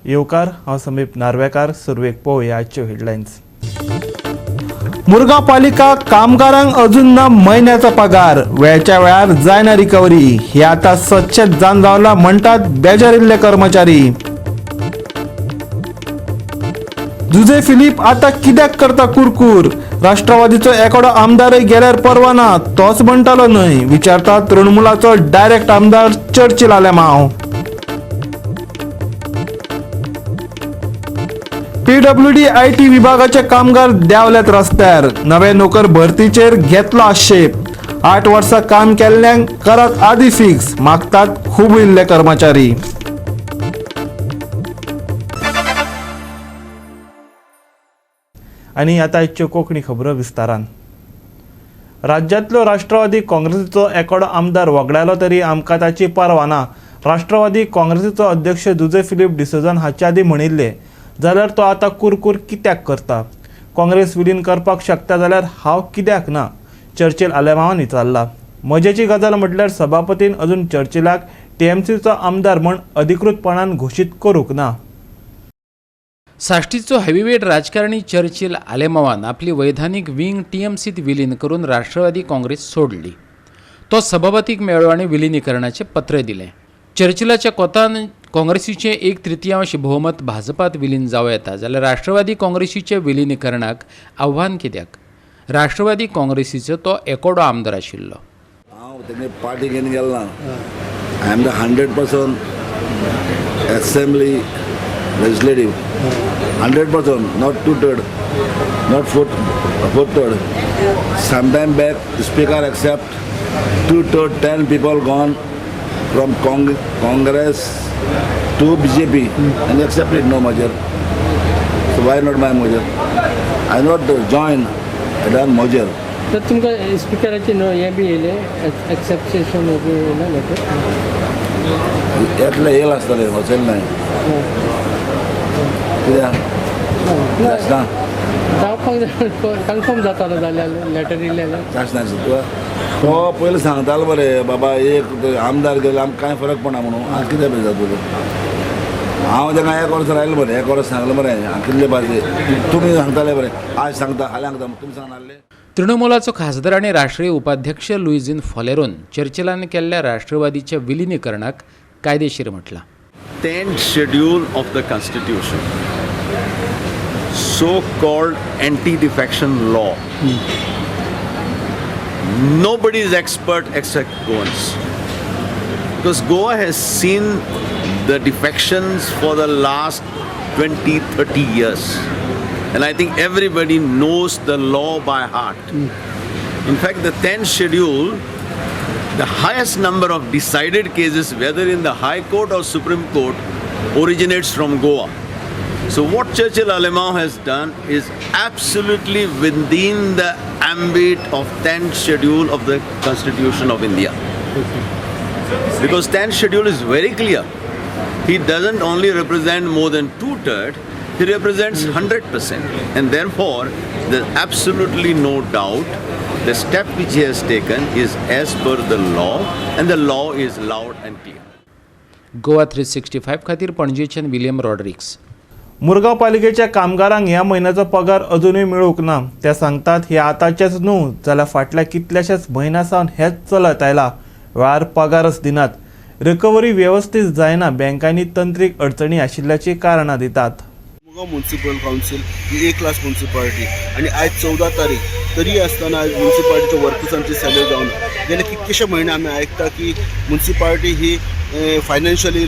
येवकार, हांव समीप नार्वेकार. सुरवेक पळोवया आजच्यो हेडलायन्स. मुरगांव पालिका कामगारांक अजून ना म्हयन्याचो पगार, वेळच्या वेळार जायना रिकव्हरी, हे आतां सदचेच जावन रावला म्हणटात बेजारिल्ले कर्मचारी. जुजे फिलीप आता कित्याक करता कुरकूर? राष्ट्रवादीचो एकोडो आमदारय गेल्यार परवाना तोच म्हणटालो न्हय, विचारता तृणमूलाचो डायरेक्ट आमदार चर्चिल आलेमांव. पीडब्ल्यूडी IT विभागाचे कामगार देंवल्यात रस्त्यार, नवे नोकर भरतीचेर घेतलो आक्षेप. 8 वर्सां काम केल्ल्यांक करात आदी फिक्स, मागतात खूब इल्ले कर्मचारी. आनी आतां आयच्यो कोंकणी खबरो विस्तारान. राज्यांतलो राष्ट्रवादी काँग्रेसीचो एकोडो आमदार वगडायलो तरी आमकां ताची पर्वा ना. राष्ट्रवादी काँग्रेसीचो अध्यक्ष जुजे फिलीप डिसोजान हाचे आदीं म्हणिल्लें, जाल्यार तो आतां कुरकूर कित्याक करता? काँग्रेस विलीन करपाक शकता जाल्यार हांव कित्याक ना? चर्चिल आलेमांवान विचारला. मजेची गजाल म्हटल्यार सभापतीन अजून चर्चिलाक टीएमसीचो आमदार म्हूण अधिकृतपणान घोशीत करूंक ना. साश्टीचो हेवीवेट राजकारणी चर्चिल आलेमावान आपली वैधानीक विंग टीएमसीत विलीन करून राष्ट्रवादी काँग्रेस सोडली. तो सभापतीक मेळ्ळो आनी विलिनीकरणाचें पत्र दिलें. चर्चिलाच्या कोतान काँग्रेसीचें 1/3 भोवमत भाजपात विलीन जावं येता, जाल्यार राष्ट्रवादी काँग्रेसीच्या विलिनीकरणाक आव्हान कित्याक? राष्ट्रवादी काँग्रेसीचो तो एकोडो आमदार आशिल्लो. हांव तेंगे पार्टी घेवन गेलो ना. I am the 100% assembly legislative, 100%, not 2/3, not 4/3. Sometime back speaker accept 2/3, 10 people gone from Congress to BJP and accepted no merger. So why not my merger? I not join, I done merger. तर तुमकां स्पिकराचे न्हू हें बी येयलें, acceptation बी येयलें letter? येतलें, येयलां आसतलें, वचेल न्हय कित्याक ना जावपाक कन्फर्म जातालो जाल्यार लेटर येयलें जाल्यार. जास्त तुका तो पयलीं सांगतालो बरें बाबा एक आमदार गेले आमकां कांय फरक पडना म्हणून. आं कितें पळय जाता तुका? हांव ताका एक वर्स रायलें बरें, एक वर्स सांगलें बरें, कितले पावचे तुमी सांगताले बरें, आज सांगता फाल्यां सांगता तुमी सांगनासले. तृणमूलाचो खासदार आनी राष्ट्रीय उपाध्यक्ष लुईझिन फॉलेरोन चर्चिलान केल्ल्या राष्ट्रवादीच्या विलिनीकरणाक कायदेशीर म्हटलां. 10th schedule of the Constitution, so-called anti-defection law. Nobody is expert except Goans, because Goa has seen the defections for the last 20-30 years, and I think everybody knows the law by heart. In fact, the 10th schedule, the highest number of decided cases, whether in the High Court or Supreme Court, originates from Goa. So what Churchill Alemao has done is absolutely within the ambit of 10th schedule of the Constitution of India. Because 10th schedule is very clear. He doesn't only represent more than 2/3, he represents 100%. And therefore, there's absolutely no doubt the step which he has taken is as per the law, and the law is loud and clear. Goa 365 खातीर पणजेच्यान William Rodrigues. Murgaon पालिकेच्या कामगारांक ह्या म्हयन्याचो पगार अजुनूय मेळूंक ना. ते सांगतात हे आतांचेच न्हू जाल्यार फाटल्या कितल्याशाच म्हयन्या सावन हेंच चलत आयलां. वेळार पगारच दिनात, रिकव्हरी वेवस्थीत जायना, बँकांनी तंत्रीक अडचणी आशिल्ल्याची कारणां दितात. मुरगांव म्युनिसिपल कावन्सील ही ए क्लास म्युनिसिपालिटी आनी आयज 14 तारीख तरी आसतना आयज म्युनिसिपालिटीच्या वर्कर्सांची सॅलरी जावना. गेले कितकेशे म्हयने आमी आयकता की म्युनिसिपालिटी ही फायनान्शियली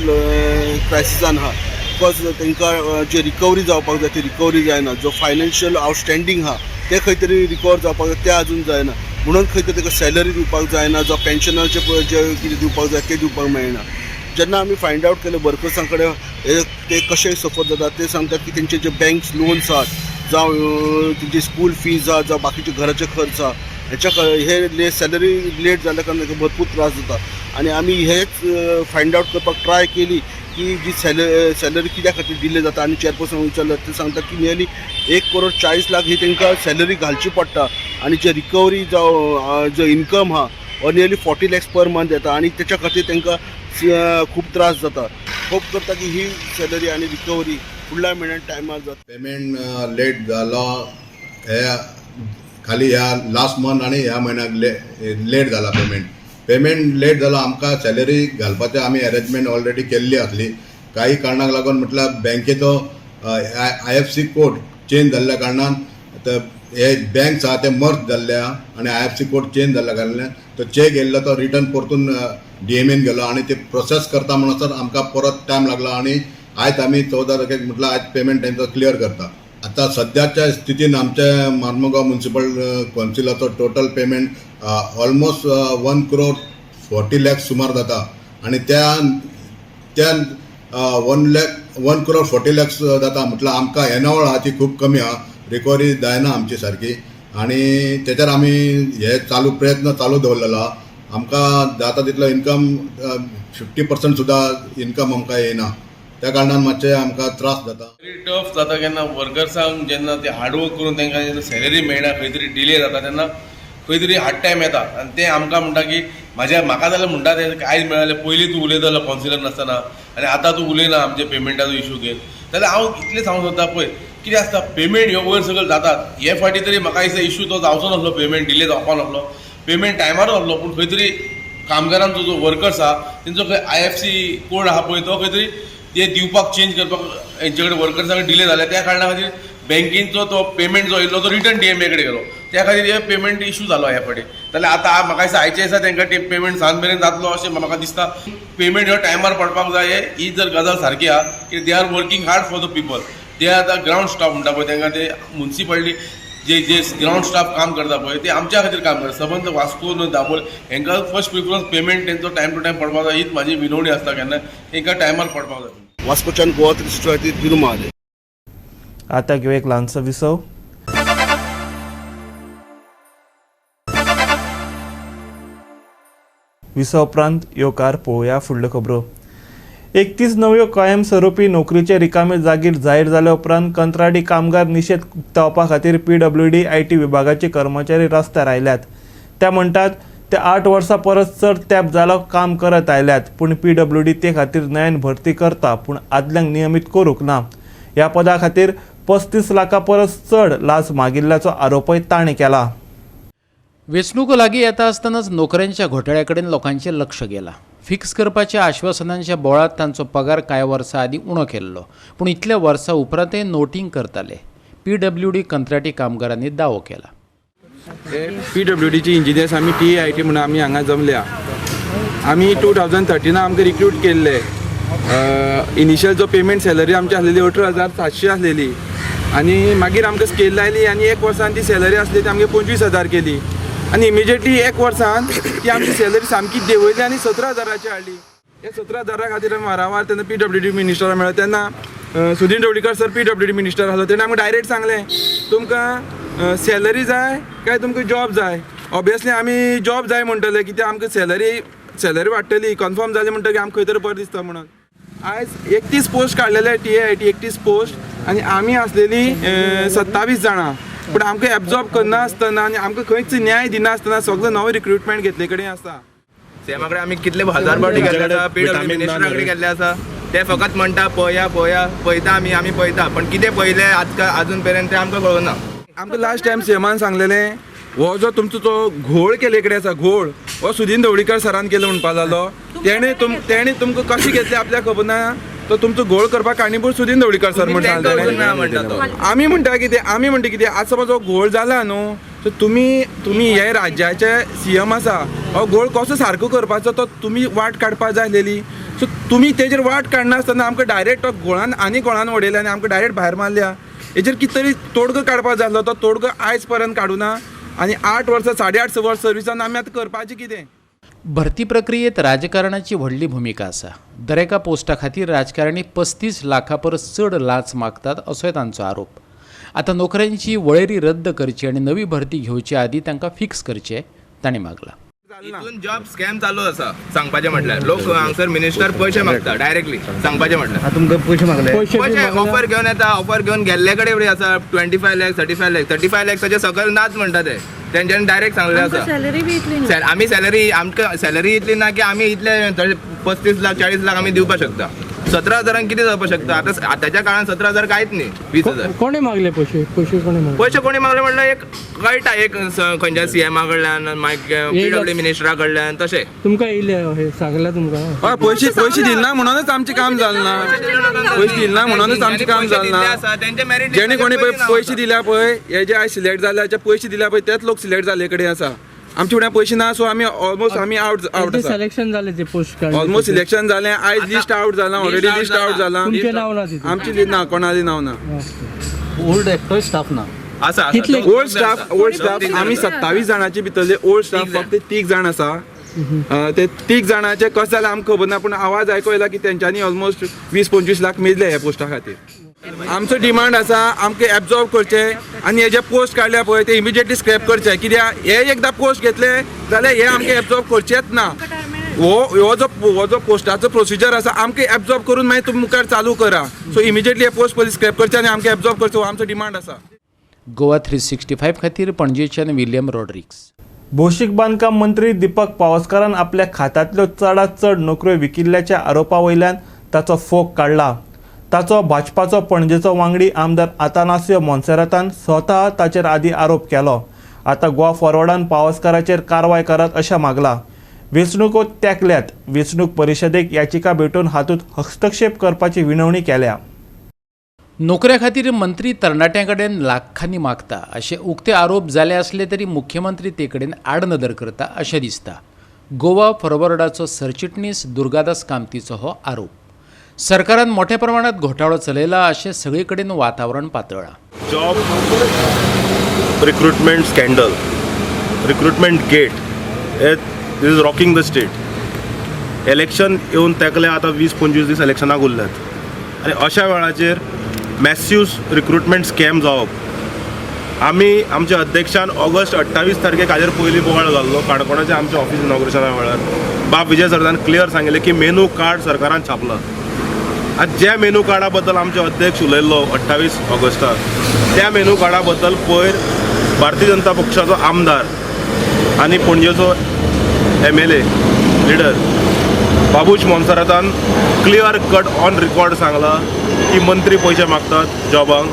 क्रायसिसान आहा, because तांकां जे रिकवरी जावपाक जाय ती रिकवरी जायना. जो फायनान्शियल आवटस्टँडींग आहा ते खंय तरी रिकवर जावपाक जाय, ते आजून जायना, म्हणून खंय तरी ताका सॅलरी दिवपाक जायना, जावं पेन्शनाचे जे कितें दिवपाक जाय तें दिवपाक मेळना. जेन्ना आमी फायंड आवट केलें वर्कर्सां कडेन ते कशे सफर जातात, ते सांगतात की तेंचे जे बँक्स लोन्स आहात, जावं तेंची स्कूल फीज आहा, जावं बाकीचे घराचे खर्च आहा, हेच्या हे सॅलरी लेट जाल्ल्या कारणान तांकां भरपूर त्रास जाता. आनी आमी हेच फायंड आवट करपाक ट्राय केली की जी सॅलरी कित्या खातीर डिले जाता, आनी चेअरपर्सन विचारलं ते सांगतात की नियरली 1 करोड 40 लाख ही तांकां सॅलरी घालची पडटा, आनी जे रिकवरी जावं जो इन्कम आहा हो नियरली 40 लॅक्स पर मंथ येता, आनी तेच्या खातीर तांकां खूब त्रास जाता. होप करता की ही सॅलरी आनी रिकवरी फुडल्या म्हयन्यात टायमार जाता. पेमेंट लेट जालो हे खाली ह्या लास्ट मंथ आनी ह्या म्हयन्याक लेट जाला पेमेंट. पेमेंट लेट जालो, आमकां सॅलरी घालपाचें आमी अरेंजमेंट ऑलरेडी केल्ली आसली. काही कारणाक लागून म्हटल्यार बँकेचो IFC code change जाल्ल्या कारणान हे बँक्स आहा ते मर्ज जाल्ले आहा आनी IFC code change जाल्ल्या कारणान तो चॅक येयल्लो तो रिटर्न परतून DMAन गेलो आनी ते प्रोसेस करता म्हणसर आमकां परत टायम लागलो आनी आयज आमी 14 तारखेक म्हटल्यार आयज पेमेंट तांचो क्लियर करता. आतां सद्याच्या स्थितीन आमच्या Mormugao municipal कावन्सिलाचो total payment almost 1 crore 40 lakh सुमार जाता आनी त्या त्या 1 crore 40 lakhs जाता म्हटल्यार आमकां येणावळ आहा ती खूब कमी आहा, रिकवरी जायना आमची सारकी आनी तेचेर आमी हे चालू प्रयत्न चालू दवरलेलो आहा. आमकां जाता तितलो इनकम 50% सुद्दां इनकम आमकां येयना, त्या कारणान मातशें आमकां त्रास जाता. व्हेरी टफ जाता केन्ना वर्कर्सांक जेन्ना ते हार्डवर्क करून तांकां जेन्ना सॅलरी मेळना, खंय तरी डिले जाता, तेन्ना खंय तरी हार्ड टायम येता. आनी ते आमकां म्हणटा की म्हाज्या म्हाका जाल्यार म्हणटा ते आयज मेळ्ळें, पयलीं तूं उलयतालो कावन्सिलर नासतना आनी आतां तूं उलयना आमच्या पेमेंटाचो इशू घेवन. जाल्यार हांव इतलें सांगूंक सोदता, पळय कितें आसता, पेमेंट ह्यो वयर सकयल जातात. हे फावटी तरी म्हाका दिसता इशू तो जावचो नासलो, पेमेंट डिले जावपा नासलो, पेमेंट टायमार आसलो, पूण खंय तरी कामगारांचो जो वर्कर्स आहा तेंचो खंय IFC code आहा पळय, तो खंय तरी ते दिवपाक चेंज करपाक हेंचे कडेन वर्कर्सां कडेन डिले जाले. त्या कारणा खातीर बँकेचो तो पेमेंट जो येयल्लो तो रिटर्न DMA कडेन गेलो, त्या खातीर हे पेमेंट इशू जालो ह्या फावटी. जाल्यार आतां म्हाका दिसता आयचे दिसा तांकां ते पेमेंट सांज मेरेन जातलो अशें म्हाका दिसता. पेमेंट ह्यो टायमार पडपाक जाय, ही जर गजाल सारकी आहा की they are working hard for the people. ते आतां ग्रावंड स्टाफ म्हणटा पळय तांकां, ते मुन्सिपालिटी जे जे ग्रावंड स्टाफ काम करता पळय ते आमच्या खातीर काम करता. सबंद वास्को न्हय दाबोळ हेंकां फर्स्ट प्रिफरन्स पेमेंट तेंचो टायम टू टायम पडपाक जाय, हीच म्हाजी विनवणी आसता, केन्ना हेंकां टायमार पडपाक जाय. वास्कोच्यान गोवा 360 खातीर दिनू महाले. आतां घेवया एक ल्हानसो विसव. विसव उपरांत येवकार पळोवया फुडल्यो खबरो. 31 नव्यो कायमस्वरुपी नोकरीचे रिकामे जागीर जाहीर जाल्या उपरांत कंत्राटी कामगार निशेध उक्तावपा खातीर PWD IT विभागाचे कर्मचारी रस्त्यार आयल्यात. ते म्हणटात ते 8 वर्सां परस चड तेंप जालो काम करत आयल्यात, पूण PWD ते खातीर नव्यान भरती करता पूण आदल्यांक नियमीत करूंक ना. ह्या पदा खातीर 35 लाखां परस चड लांच मागिल्ल्याचो आरोपय तांणी केला. वेंचणुको लागीं येता आसतनाच नोकऱ्यांच्या घोटाळ्या कडेन लोकांचें लक्ष गेलां. फिक्स करपाच्या आश्वासनांच्या बोळांत तांचो पगार कांय वर्सां आदीं उणो केल्लो, पूण इतल्या वर्सां उपरांतय नोटींग करताले. PWD कंत्राटी कामगारांनी दावो केला. PWDची इंजिनियर्स आमी TAIT म्हणून आमी हांगा जमल्या. आमी 2013 आमकां रिक्रूट केल्ले. इनिशियल जो पेमेंट सॅलरी आमची आसलेली 18,700 आसलेली आनी मागीर आमकां स्केल लायली आनी एक वर्सान ती सॅलरी आसली ती आमगे 25,000 केली आनी इमिजिएटली एक वर्सान ती आमची सॅलरी सामकी देंवयली आनी 17,000ची हाडली. ह्या 17,000 खातीर आमी वारंवार तेन्ना PWD minister मेळ्ळो, तेन्ना Sudin Dhavalikar sir PWD minister आसलो, तेणें आमकां डायरेक्ट सांगलें तुमकां सॅलरी जाय काय तुमकां जॉब जाय. ऑबियसली आमी जॉब जाय म्हणटले, कित्याक आमकां सॅलरी वाडटली कन्फर्म जाली म्हणटकीर आमकां खंय तरी बरें दिसता म्हणून. आयज 31 पोस्ट काडलेले TAIT, 31 post आनी आमी आसलेली 27 जाणां, पूण आमकां एब्जॉर्ब करनासतना आनी आमकां खंयच न्याय दिनासतना सगळो नवो रिक्रुटमेंट घेतले कडेन आसा. सीएमा कडेन आमी कितले हजार फावटी गेल्ले आसा, PW मिनिस्टरा कडेन गेल्ले आसा, ते फकत म्हणटा पळया पळया, पळयता आमी, आमी पळयता, पण कितें पळयलें आजकाल अजून पर्यंत तें आमकां कळना. आमकां लास्ट टायम सीएमान सांगलेलें हो जो तुमचो तो घोळ केले कडेन आसा, घोळ हो सुदीन ढवळीकर सरान केलो म्हणपा जालो. तेणें तुमकां कशें घेतलें आपल्याक खबर ना, तो तुमचो घोळ करपाक कारणीभूत सुदीन ढवळीकर सर म्हण तांकां वचून ना सांगलें. म्हणटा तो. आमी म्हणटा कितें, आमी म्हणटा कितें, आज समज हो घोळ जाला न्हू, सो तुमी हे राज्याचे सीएम आसा, हो घोळ कसो सारको करपाचो तो तुमी वाट काडपा जाय आसलेली. सो तुमी तेजेर वाट काडनासतना आमकां डायरेक्ट तो घोळान आनी घोळान उडयले आनी आमकां डायरेक्ट भायर मारल्या. हेजेर कितें तरी तोडगो काडपा जाय आसलो, तो तोडगो आयज पर्यंत काडुना आनी 8 वर्सां 8.5 वर्स सर्विसान आमी आतां करपाचें कितें. भरती प्रक्रियेत राजकारणाची व्हडली भुमिका आसा. दरेका पोस्टा खातीर राजकारणी 35 लाखां परस चड लांच मागतात असोय तांचो आरोप. आतां नोकऱ्यांची वळेरी रद्द करची आनी नवी भरती घेवचे आदीं तांकां फिक्स करचें तांणी मागलां. हितून जॉब स्कॅम चालू आसा सांगपाचें म्हटल्यार लोक हांगसर मिनिस्टर पयशे मागता डायरेक्टली सांगपाचें म्हटल्यार तुमकां पयशे मागले, पयशे ऑफर घेवन येता, ऑफर घेवन गेल्ले कडेन आसा 25 लॅक्स 35 लॅक्स 35 लॅक्साचे सकयल नाच म्हणटा ते, तेंच्यांनी डायरेक्ट सांगलें आसा. सॅलरी बी इतली न्हू. आमी सॅलरी, आमकां सॅलरी इतली ना की आमी इतले 35 लाख 40 लाख आमी दिवपाक शकता. 17 हजारांक कितें जावपाक शकता आतां? आतांच्या काळान 17,000 कांयच न्ही, 20,000. कोणे मागले पयशे? पयशे कोणे मागले? पयशे कोणी मागले म्हणल्यार एक कळटा, एक खंयच्या सीएमा कडल्यान, मागीर पीडब्ल्यू मिनिस्टरा कडल्यान तशें. तुमकां येयले हे सांगला तुमकां? हय, पयशे पयशे दिले ना म्हणूनच आमचें काम जालें ना. पयशे दिले ना म्हणूनच आमचें काम जालें ना. तेंचे मेरीट. जेणे कोणी पळय पयशे दिल्या पळय, हे जे आयज सिलेक्ट जाले, हाचे पयशे दिल्या पळय, तेच लोक सिलेक्ट जाल्ले कडेन आसा. आमचे फुड्यान पयशे ना, सो आमी ऑलमोस्ट आमी आवट आवट आसा. सिलेक्शन जाले ते पोस्ट? ऑलमोस्ट सिलेक्शन जालें. आयज लिस्ट आवट जालां, ऑलरेडी लिस्ट आवट जालां. तुमचें नांव ना तितून? आमची ना, कोणाली नांव ना. ओल्ड एकटोय स्टाफ ना. आसा. कितले? ओल्ड स्टाफ, ओल्ड स्टाफ आमी 27 जाणांचे भितरले ओल्ड स्टाफ फक्त तीग जाण आसा. ते तीग जाणांचे कशें जालें आमकां खबर ना, पूण आवाज आयको येयला की तेंच्यांनी ऑलमोस्ट 20-25 लाख मेजले ह्या पोस्टा खातीर. आमचो डिमांड आसा, आमकां एब्जॉर्ब करचे आनी हे जे पोस्ट काडल्या पळय ते इमिजिएटली स्क्रॅप करचे, कित्याक हे एकदां पोस्ट घेतले जाल्यार हे आमकां एब्जॉर्ब करचेच ना. हो जो पोस्टाचो प्रोसिजर आसा, आमकां एब्जॉर्ब करून मागीर तुमी मुखार चालू करा. सो इमिजिएटली हे पोस्ट पयलीं स्क्रॅप करचे आनी आमकां एब्जॉर्ब करचे, हो आमचो डिमांड आसा. गोवा 365 खातीर पणजेच्यान विलियम रॉड्रिक्स. भौशीक बांदकाम मंत्री दीपक पावसकारान आपल्या खात्यांतल्यो चडांत चड नोकऱ्यो विकिल्ल्याच्या आरोपा वयल्यान ताचो फोग काडला. ताचो भाजपाचो पणजेचो वांगडी आमदार आतानासियो मोन्सेरातान स्वता ताचेर आदी आरोप केलो. आतां गोवा फॉरवर्डान पावसकाराचेर कारवाय करात अशें मागलां. वेंचणुको तेंकल्यात. वेंचणूक परिशदेक याचिका भेटून हातूंत हस्तक्षेप करपाची विनवणी केल्या. नोकऱ्या खातीर मंत्री तरणाट्यां कडेन लाखांनी मागता अशे उक्ते आरोप जाले आसले तरी मुख्यमंत्री ते कडेन आडनदर करता अशें दिसता. गोवा फॉरवर्डाचो सरचिटणीस दुर्गादास कामतीचो हो आरोप. सरकारान मोठ्या प्रमाणात घोटाळो चलयला अशें सगळे कडेन वातावरण पातळ्ळां. Job recruitment scandal, recruitment gate, is rocking the state. Election येवन तेकले, आतां 20-25 दीस इलेक्शनाक उरल्यात आनी अशा वेळाचेर मॅसिव रिक्रुटमेंट स्कॅम जावप. आमी आमच्या अध्यक्षान ऑगस्ट 28 तारखेक हाजेर पयलीं बोवाळ घाल्लो काणकोणाच्या आमच्या ऑफिस इनॉग्रेशना वेळार. बाब विजय सरदान क्लियर सांगिल्लें की मेनू कार्ड सरकारान छापलां. आनी ज्या मेनू कार्डा बद्दल आमचे अध्यक्ष उलयल्लो 28 ऑगस्टाक, त्या मेनू कार्डा बद्दल पयर भारतीय जनता पक्षाचो आमदार आनी पणजेचो एमएलए लिडर बाबूश मोन्सेरातान क्लियर कट ऑन रिकॉर्ड सांगलां की मंत्री पयशे मागतात जॉबांक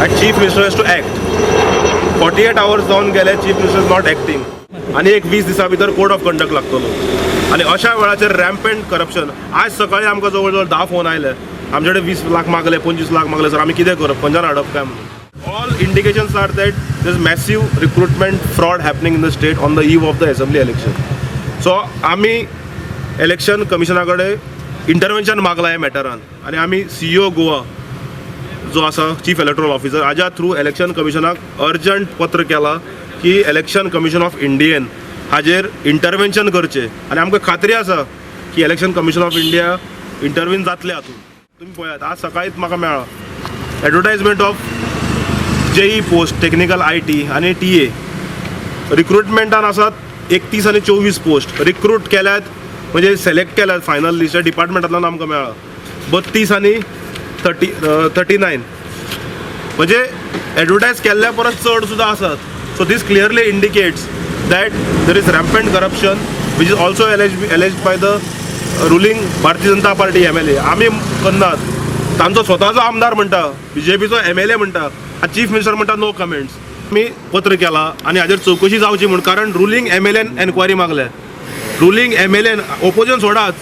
आनी Chief Minister has to act. 48 hours जावन गेले, Chief Minister is not acting. आनी एक 20 दिसां भितर कोड ऑफ कंडक्ट लागतलो आनी अशा वेळाचेर रॅम्पंट करप्शन. आज सकाळी आमकां जवळ जवळ 10 फोन आयले, आमचे कडेन 20 लाख मागले, 25 लाख मागले, सर आमी कितें करप, खंयच्यान हाडप काय म्हणून. All indications are that there is massive recruitment fraud happening in the state on the eve of the assembly election. So आमी इलेक्शन कमिशना कडेन इंटरवेन्शन मागला ह्या मॅटरान आनी आमी सीईओ गोवा जो आसा, चीफ इलेक्टोरल ऑफिसर, हाज्या थ्रू इलेक्शन कमिशनाक अर्जंट पत्र केलां की इलेक्शन कमिशन ऑफ इंडियेन हाजेर इंटरवेन्शन करचें आनी आमकां खात्री आसा की Election Commission of India intervene जातले हातूंत. तुमी पळयात, आज सकाळीच म्हाका मेळ्ळा advertisement of JE post, technical IT आनी टीए. रिक्रुटमेंटान आसात 31 आनी 24 पोस्ट. रिक्रूट केल्यात म्हणजे सिलेक्ट केल्यात फायनल लिस्ट डिपार्टमेंटांतल्यान आमकां मेळ्ळा 32 आनी 39, म्हणजे एडवर्टायज केल्ल्या परस चड सुद्दां आसात. So this clearly indicates that there is rampant corruption, which is also alleged by the ruling Bharatiya Janata Party MLA. आमी करनात, तांचो स्वताचो आमदार म्हणटा, बीजेपीचो एमएलए म्हणटा आनी चीफ मिनिस्टर म्हणटा नो कमेंट्स. आमी पत्र केला आनी हाजेर चवकशी जावची म्हूण, कारण रुलींग एमएलएन एन्क्वायरी मागल्या. रुलींग एमएलएन, ओपोजिशन सोडाच,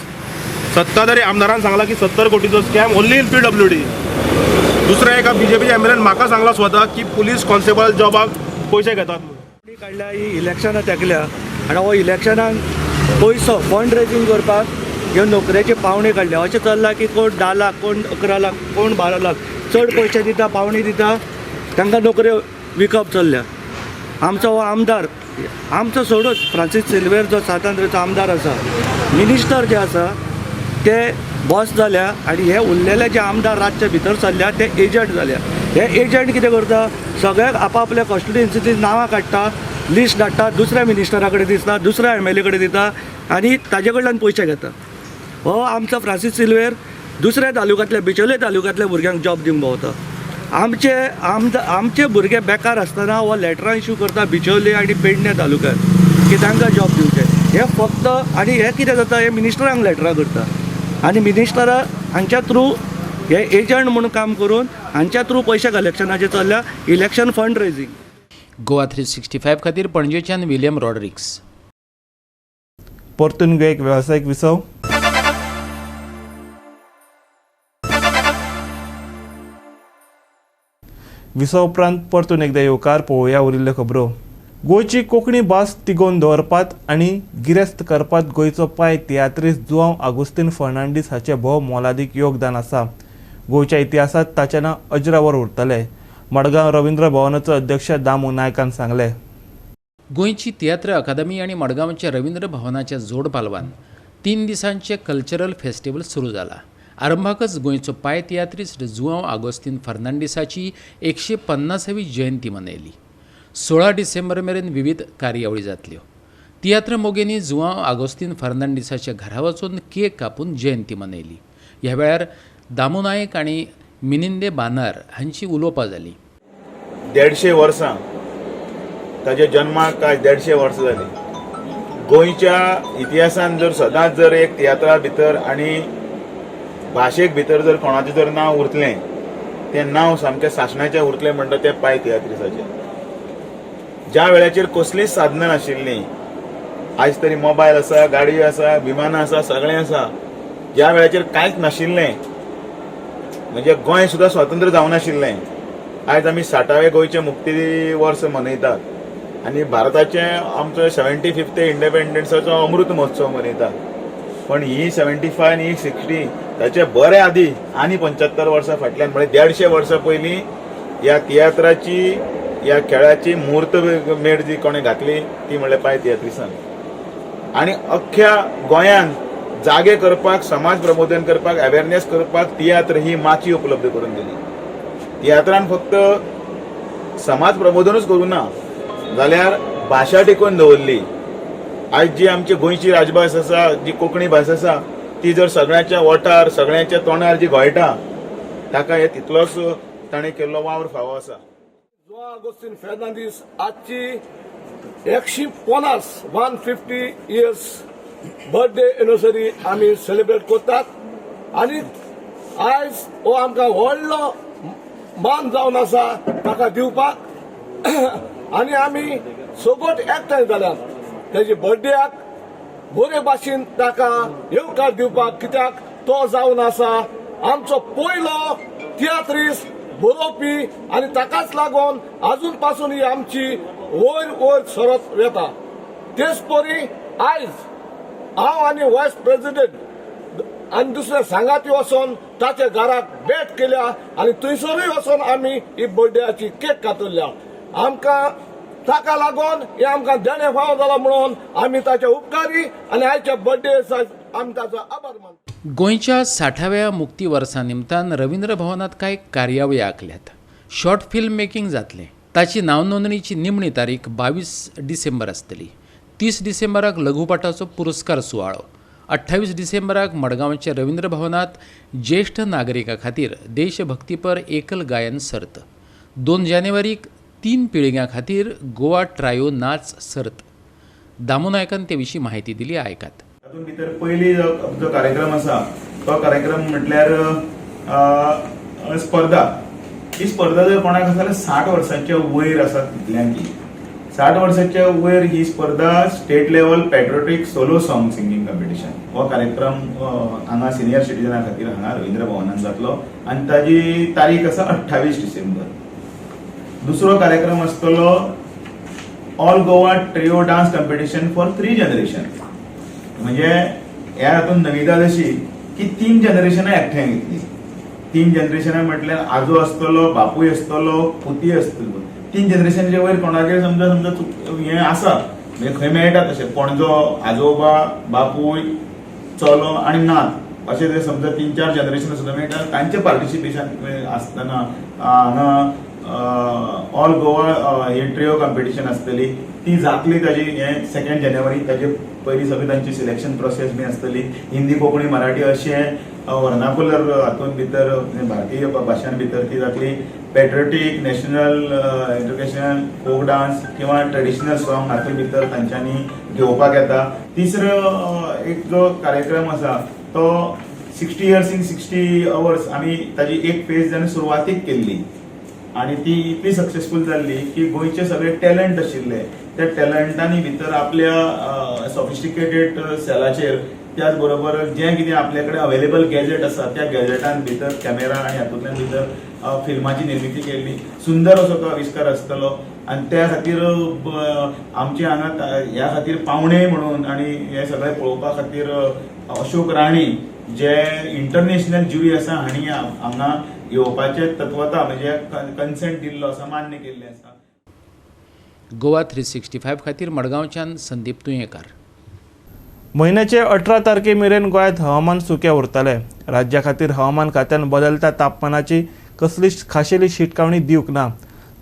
सत्ताधारी आमदारान सांगला की 70 कोटीचो स्कॅम ओन्ली इन पीडब्ल्यूडी. दुसऱ्या एका बीजेपीच्या एमएलएन म्हाका सांगला स्वता की पुलीस कॉन्स्टेबल जॉबाक पयशे घेतात म्हणून. काडल्या ही इलेक्शनां तेकल्या आनी हो इलेक्शनाक पयसो फंड रेजींग करपाक ह्यो नोकरेचे पावणे काडल्या. अशें चल्लां की कोण 10 लाख, कोण 11 लाख, कोण 12 लाख, चड पयशे दिता, पावणी दिता, तांकां नोकऱ्यो विकप चल्ल्या. आमचो हो आमदार, आमचो सोडूच, फ्रांसीस सिल्वेर जो सांत आमदार आसा, मिनिस्टर जे आसा ते बॉस जाल्या आनी हे उरलेले जे आमदार रातचे भितर सरल्या ते एजंट जाल्या. हे एजंट कितें करता, सगळ्याक आपापल्या कॉन्स्टिट्युएन्सीची नांवां काडटा, लिस्ट धाडटा, दुसऱ्या मिनिस्टरा कडेन दिसता, दुसऱ्या एमएलए कडेन दिता आनी ताजे कडल्यान पयशे घेता. हो आमचो फ्रांसीस सिल्वेर दुसऱ्या तालुक्यांतल्या, बिचोले तालुक्यांतल्या भुरग्यांक जॉब दिवंक भोंवता. आमचे आमदार, आमचे भुरगे बेकार आसतना हो लेटरां इशू करता बिचोले आनी पेडणे तालुक्यात की तांकां जॉब दिवचे. हे फक्त आनी हे कितें जाता, हे मिनिस्टरांक लेटरां करता. आनी मिनिस्टरा हांच्या थ्रू हे एजंट म्हणून काम करून हांच्या थ्रू पयशे कलेक्शनाचे चल्ल्या election fund raising. Goa 365 खातीर पणजेच्यान विलियम रॉड्रिक्स. परतून घेवया एक वेवसायीक विसव. विसव उपरांत परतून एकदा येवकार. पळोवया उरिल्ल्यो खबरो. गोंयची कोंकणी भास तिगोवन दवरपात आनी गिरेस्त करपात गोंयचो पाय तियात्रिस्त जुआंव आगुस्तीन फर्नांडीस हाचें भोव मोलादीक योगदान आसा. गोंयच्या इतिहासांत ताचें नांव अज्रंवर उरतलें, मडगांव रवींद्र भवनाचो अध्यक्ष दामू नायकान सांगलें. गोंयची तियात्र अकादमी आनी मडगांवच्या रवींद्र भवनाच्या जोड पालवान 3 दिसांचें कल्चरल फेस्टिवल सुरू जाला. आरंभाकच गोंयचो पाय तियात्रिस्त जुआंव आगोस्तीन फर्नांडीसाची 150वी जयंती मनयली. 16 डिसेंबर मेरेन विविध कार्यावळी जातल्यो. तियात्र मोगेंनी जुआंव आगोस्तीन फर्नांडीसाच्या घरा वचून केक कापून जयंती मनयली. ह्या वेळार दामू नायक आनी मिनिंदे बानार हांची उलोवपां जालीं. 150 वर्सां ताच्या जन्माक आयज 150 वर्सां जालीं. गोंयच्या इतिहासान जर सदांच जर एक तियात्रा भितर आनी भाशेक भितर जर कोणाचें जर नांव उरतलें तें नांव सामकें सासणाचें उरतलें म्हणटा तें पाय तियात्रिसाचें. ज्या वेळाचेर कसलींच साधनां नाशिल्लीं, आयज तरी मोबायल आसा, गाडी आसा, विमानां आसा, सगळें आसा. ज्या वेळाचेर कांयच नाशिल्लें, म्हणजे गोंय सुद्दां स्वतंत्र जावनाशिल्लें, आयज आमी 60वें गोंयचें मुक्ती वर्स मनयतात आनी भारताचें आमचो 75th इंडिपेंडन्साचो अमृत महोत्सव मनयतात. पण ही 75 आनी ही 60 ताचे बरे आदी आनी 75 वर्सां फाटल्यान म्हळ्यार 150 वर्सां पयलीं ह्या तियात्राची ह्या खेळाची म्हूर्त मेड जी कोणें घातली ती म्हणल्यार पाय तियात्रिसान. आनी अख्ख्या गोंयांत जागे करपाक, समाज प्रबोधन करपाक, अवेरनेस करपाक तियात्र ही माची उपलब्ध करून दिली. तियात्रान फक्त समाज प्रबोधनूच करूं ना जाल्यार भाशा टिकोवन दवरली. आयज जी आमची गोंयची राजभास आसा, जी कोंकणी भास आसा, ती जर सगळ्यांच्या ओठार सगळ्यांच्या तोंडार जी घोळटा ताका हे तितलोच ताणें केल्लो वावर फावो आसा. जुआंव आगोस्तीन फेर्नांदीस आजची 150 150 इयर्स बर्थडे एनिवर्सरी आमी सेलिब्रेट करतात आनी आयज हो आमकां व्हडलो मान जावन आसा ताका दिवपाक आनी आमी सगट एकठांय जाल्यात तेजे बर्थडेयाक बरे भाशेन ताका येवकार दिवपाक, कित्याक तो जावन आसा आमचो पयलो तियात्रिस्त बरोवपी आनी ताकाच लागून आजून पासून ही आमची वयर वयर सरत वेता. तेच परी आयज हांव आनी वायस प्रेसिडेंट आनी दुसरे सांगाती वचोन ताच्या घराक भेट केल्या आनी थंयसरूय वचोन आमी ही बर्थडेयाची केक कातरल्या. आमकां ताका लागून हे आमकां देणें फावो जाला म्हणून आमी ताचे उपकारी आनी आयच्या बर्थडे आमी ताचो आभार मानता. गोंयच्या 60व्या मुक्ती वर्सा निमतान रवींद्र भवनांत कांय कार्यावळी आंखल्यात. शॉर्ट फिल्म मेकिंग जातलें. ताची नांवनोंदणीची निमणी तारीख 22 डिसेंबर आसतली. 30 डिसेंबराक लघुपटाचो पुरस्कार सुवाळो, 28 डिसेंबराक मडगांवच्या रवींद्र भवनांत ज्येश्ठ नागरिकां खातीर देशभक्तीपर एकल गायन सर्त, 2 जानेवारीक 3 पिळग्यां खातीर गोवा ट्रायो नाच सर्त. दामू नायकान ते विशीं माहिती दिली, आयकात. तातूंत भितर पयली जो कार्यक्रम आसा तो कार्यक्रम म्हटल्यार स्पर्धा. ही स्पर्धा जर कोणाक आसा जाल्यार 60 वर्सांच्या वयर आसा तितल्यांची. 60 वर्सांच्या वयर ही स्पर्धा state level patriotic solo song singing competition हो कार्यक्रम हांगा सिनियर सिटीजना खातीर हांगा रवींद्र भवनान जातलो आनी ताजी तारीख आसा 28 डिसेंबर. दुसरो कार्यक्रम आसतलो all Goa trio dance competition for 3 generation. म्हणजे ह्या हातून नविदाद अशी की 3 जनरेशनां एकठांय घेतली. 3 जनरेशनां म्हटल्यार आजो आसतलो, बापूय आसतलो, पुती आसतलो. 3 जनरेशनच्या वयर कोणागेर समजा समजा हें आसा म्हणजे खंय मेळटा तशें पणजो, आजोबा, बापूय, चलो आनी नात अशें ते समजा 3-4 जनरेशन सुद्दां मेळटा. तांचें पार्टिसिपेशन आसतना हांगा ऑल गोवा हे ट्रियो कॉम्पिटिशन आसतली ती जातली. ताजी हें 2 जानेवारी ताजे पयलीं सगळी तांची सिलेक्शन प्रोसेस बी आसतली. हिंदी, कोंकणी, मराठी अशें वर्नाकुलर हातूंत भितर भारतीय भाशां भितर ती जातली. Patriotic, national, educational, folk dance किंवा ट्रेडिशनल सॉंग हातूंत भितर तांच्यांनी घेवपाक येता. तिसरो एक जो कार्यक्रम आसा तो 60 years in 60 hours आमी ताजी एक फेज जेन्ना सुरवातीक केल्ली आनी ती इतली सक्सेसफूल जाल्ली की गोंयचे सगळे टॅलंट आशिल्ले, त्या टॅलंटांनी भितर आपल्या सॉफिस्टिकेटेड सेलाचेर, त्याच बरोबर जें कितें आपल्या कडेन अवेलेबल गॅजेट आसा, त्या गॅजेटान भितर कॅमेरा आनी हातूंतल्यान भितर फिल्माची निर्मिती केल्ली. सुंदर असो तो आविश्कार आसतलो आनी त्या खातीर आमचे हांगा ह्या खातीर पावणे म्हणून आनी हे सगळें पळोवपा खातीर अशोक राणी जे इंटरनॅशनल ज्युरी आसा, हांणी हांगा येवपाचें तत्वता म्हणजे कन्सेंट दिल्लो आसा, मान्य केल्लें आसा. गोवा 365 खातीर मडगांवच्यान संदीप तुयेंकार. म्हयन्याचे 18 तारखे मेरेन गोंयांत हवामान सुकें उरतलें. राज्या खातीर हवामान खात्यान बदलत्या तापमानाची कसलीच खाशेली शिटकावणी दिवंक ना.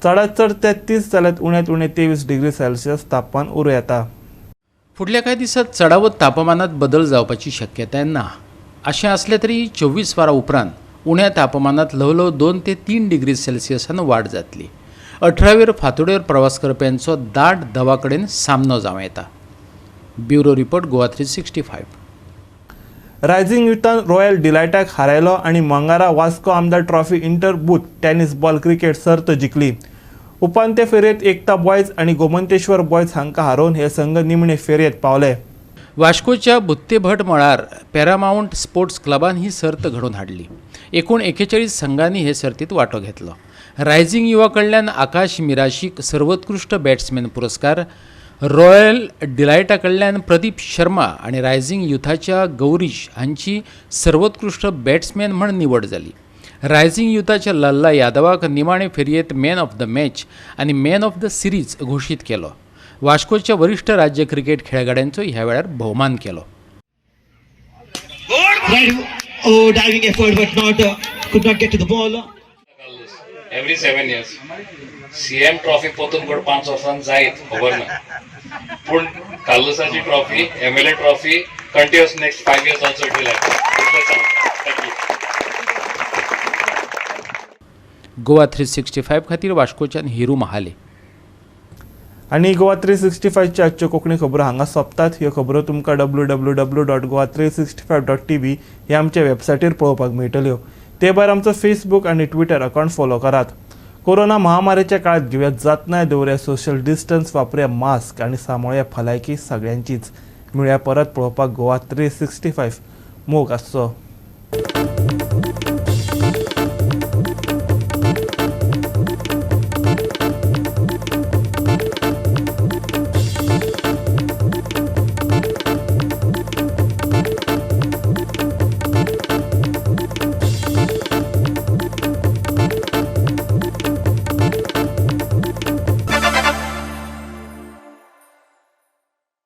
चडांत चड 33 जाल्यार उण्यांत उणें 23 डिग्री सेल्सियस तापमान उरूं येता. फुडल्या कांय दिसांत चडावत तापमानात बदल जावपाची शक्यताय ना. अशें आसलें तरी 24 वरां उपरांत उण्या तापमानात ल्हव ल्हव 2 ते 3 डिग्री सेल्सियसान वाड जातली. 18वेर फांतोडेर प्रवास करप्यांचो दाट दवा कडेन सामनो जावं येता. Bureau report, Goa 365. Rising युथान royal डिलायटाक हारायलो आनी मंगारा वास्को आमदार trophy inter booth tennis ball cricket सर्त जिखली. उपांत्य फेरयेंत एकता बॉयज आनी गोमंतेश्वर बॉयज हांकां हारोवन हे संघ निमणे फेरयेंत पावले. वास्कोच्या बुत्तेभट मळार पॅरामावंट स्पोर्ट्स क्लबान ही सर्त घडोवन हाडली. एकूण 41 संघांनी हे सर्तीत वांटो घेतलो. रायझिंग युवा कडल्यान आकाश मिराशीक सर्वोत्कृश्ट बॅट्समॅन पुरस्कार, रॉयल डिलायटा कडल्यान प्रदीप शर्मा आनी रायझिंग युथाच्या गौरीश हांची सर्वोत्कृश्ट बॅट्समॅन म्हण निवड जाली. रायझिंग युथाच्या लल्ला यादवाक निमाणे फेरयेंत मॅन ऑफ the match आनी मॅन ऑफ the series घोशीत केलो. वास्कोच्या वरिश्ठ राज्य क्रिकेट खेळगड्यांचो ह्या वेळार भोवमान केलो. Right, oh, diving effort, but not could not get to the ball. Every 7 years CM trophy पोतून कोण 5 वर्सां जायत खबर ना, पूण कार्लुसाची trophy, MLA trophy continuous next 5 years also it will happen. Thank you. Goa 365 खातीर वास्कोच्यान हिरू महाले. आनी गोवा 365च्या आजच्यो कोंकणी खबरो हांगा सोंपतात. ह्यो खबरो तुमकां www.goa365.tv ह्या आमच्या वेबसायटीर पळोवपाक मेळटल्यो. ते भायर आमचो फेसबूक आनी ट्विटर अकावंट फॉलो करात. कोरोना महामारीच्या काळात घेवया जतनाय, दवरुया सोशल डिस्टन्स, वापरुया मास्क आनी सांबाळुया भलायकी सगळ्यांचीच. मेळुया परत पळोवपाक गोवा 365. मोग आसचो.